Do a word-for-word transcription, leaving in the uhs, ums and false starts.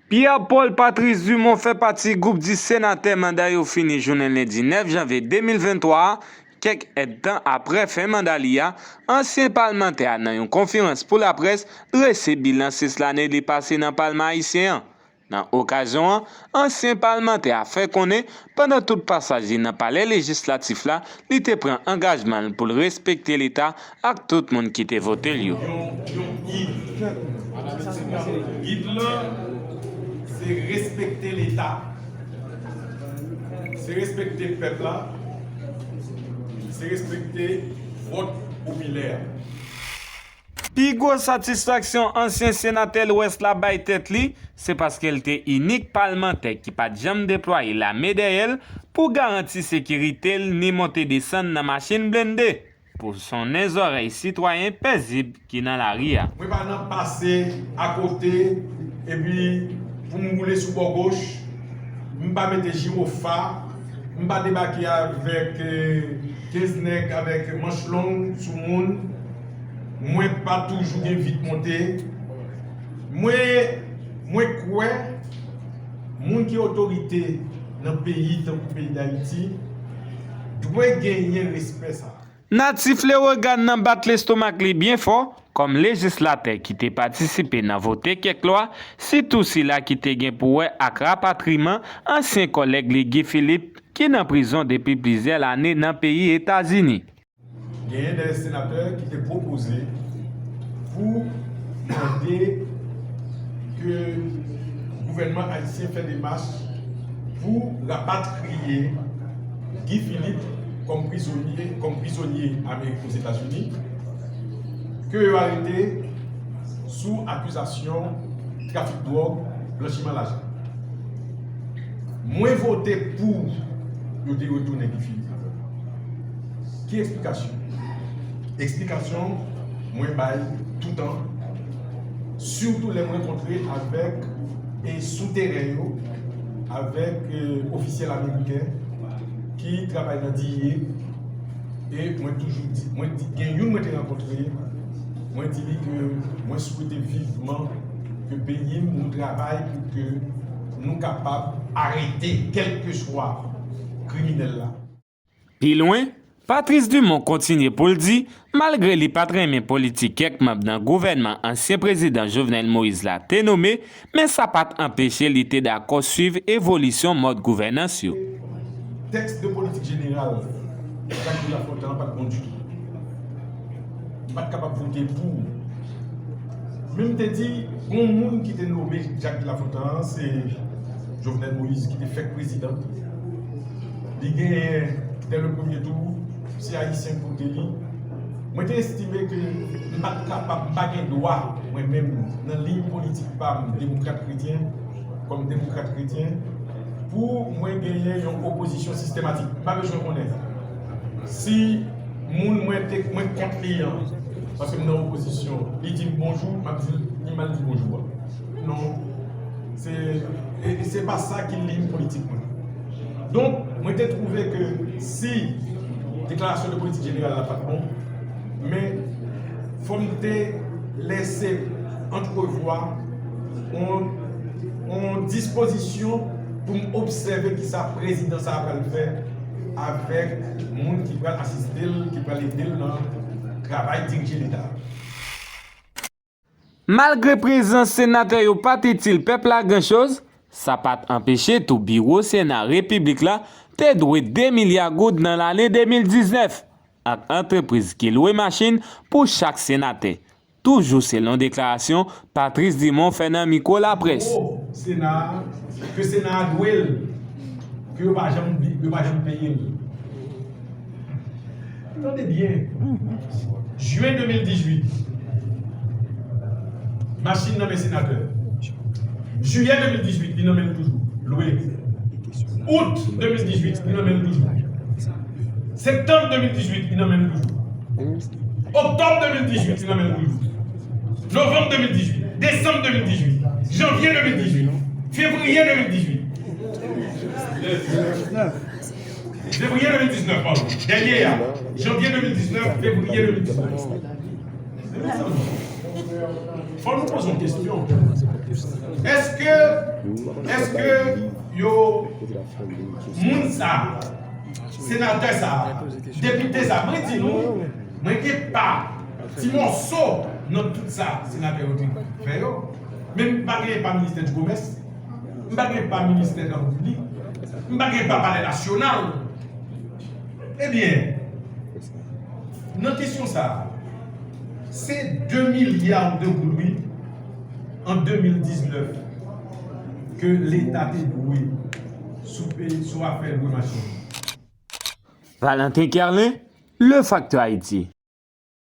Pierre Paul Patrice Dumont fè pati gwoup dis senatè manda yo fini jounen lendi nèf janvye de mil venntwa a, kèk èdtan aprè fen manda li a. Ansyen palmantè a, nan yon konferans pou laprès, drese bilan sis lane li pase nan palman ayisyen an. Nan okazyon an, ansyen palmantè a fè konnen, pandan tout pasaj li nan palè lejislatif la, li te pran angajman l pou l respekte Leta ak tout moun ki te vote l yo. Yon, yon gid. Gid lan, se respekte Leta. Se respekte pèp la. Se respekte vòt popilè a. Pi gwo satisfaksyon ansyen senatè Lwès la bay tèt li, se paske l te inik palmantè ki pa t janm deplwaye lame dèyè l pou garanti sekirite l ni monte desann nan machin blende, pou sonnen zòrèy sitwayen pezib ki nan lari a. Mwen pa nan pase akote, epi pou m woule sou bò goch, m pa mete jiwofa, m pa debake avèk, eh, kenz nèg avèk manch long sou moun. Mwen pa toujou gen vit monte. Mwen, mwen kwè moun ki otorite nan peyi tankou peyi Dayiti dwe genyen respè sa a. Natif Lewogàn nan bat lestomak li byen fò, kòm lejislatè ki te patisipe nan vote kèk lwa, sitou sila ki te gen pou wè ak rapatriman ansyen kòlèg li Guy Philippe, ki nan prizon depi plizyè lane nan peyi Etazini. Genyen de senatè ki te pwopoze pou mande ke gouvènman ayisyen fè demach pou rapatriye Guy Philippe kòm prizonye, kòm prizonye Amerik, Ozetazini, ke yo arete sou akizasyon trafik dwòg, blanchiman lajan. Mwen vote pou yo te retounen Guy Philippe. Ki eksplikasyon? Eksplikasyon mwen bay toutan, sitou lè mwen kontre avèk, e, sou teren yo, avèk, e, ofisyèl ameriken ki travay nan D E A, e mwen toujou di, mwen di, gen youn mwen te rankontre, mwen di li ke mwen swete vivman ke peyi m nou travay pou ke nou kapab arete kèlkeswa kriminèl la. Pi lwen, Patrice Dumont kontinye pou l di, malgre li pa t renmen politik kèk manm nan gouvènman ansyen prezidan Jovenel Moïse la te nome, men sa pa t anpeche li te dakò swiv evolisyon mòd gouvènans yo. Tèks de politik jeneral Jacques de Lafontant pa t bon ditou. M pa t kapab vote pou. Men m te di, gon moun ki te nome Jacques de Lafontant an, se Jovenel Moïse ki te fèk prezidan. Li genyen, dès le premier tour, se Ayisyen k vote li. Mwen te estime ke m pa t kapab, m pa gen dwa, mwen menm, nan liy politik pa m, demokrat kretyen, kòm demokrat kretyen, pou mwen genyen yon opozisyon sistematik. M pa bezwen konnen si moun mwen te, mwen kont li an, paske m nan opozisyon, li di m bonjou, m ap di l, li m al di bonjou a. Non. Se, e, se pa sa ki liy politik mwen. Donk, mwen te twouve ke si deklarasyon de politik jeneral la pa t bon, men fò m te lese antrevwa yon, yon dispozisyon pou m obsève kisa prezidan sa a pral fè avèk moun ki pral asiste l, ki pral ede l nan travay dirije Leta a. Malgre prezans senatè yo pa t itil pèp la gran choz, sa pa t anpeche tou biwo Sena Repiblik la te dwe de milya goud nan lane de mil diznèf ak antrepriz ki lwe machin pou chak senatè, toujou selon deklarasyon Patrice Dumont fè nan mikwo laprès. Sena a, ke Sena a dwe l, ke yo pa janm, yo pa janm peye l. Tande byen. Jen de mil dizuit, machin nan men senatè. Jiyè de mil dizuit, li nan men nou toujou. Lwe. Out de mil dizuit, li nan men nou toujou. Septanm de mil dizuit, li nan men nou toujou. Oktòb de mil dizuit, li nan men nou toujou. Novanm de mil dizuit, desanm de mil dizuit, janvye de mil dizuit, fevriye de mil dizuit. Fevriye de mil diznèf, padon. Dènye a, janvye de mil diznèf, fevriye de mil diznèf. Fò nou poze yon kesyon. Èske Èske yo, moun sa, senatè sa, depite sa, mwen di nou, mwen gen pa ti mòso nan tout sa senatè yo te fè yo. Men m pa gen pa ministè di komès, m pa gen pa ministè dan piblik, m pa gen pa palè nasyonal. Ebyen, nan kesyon sa, se de milya de goud, wi, an de mil diznèf ke Leta te dwe sou peyi, sou afè lwe machin. Valentin Kerlin, Le Facteur Haïti.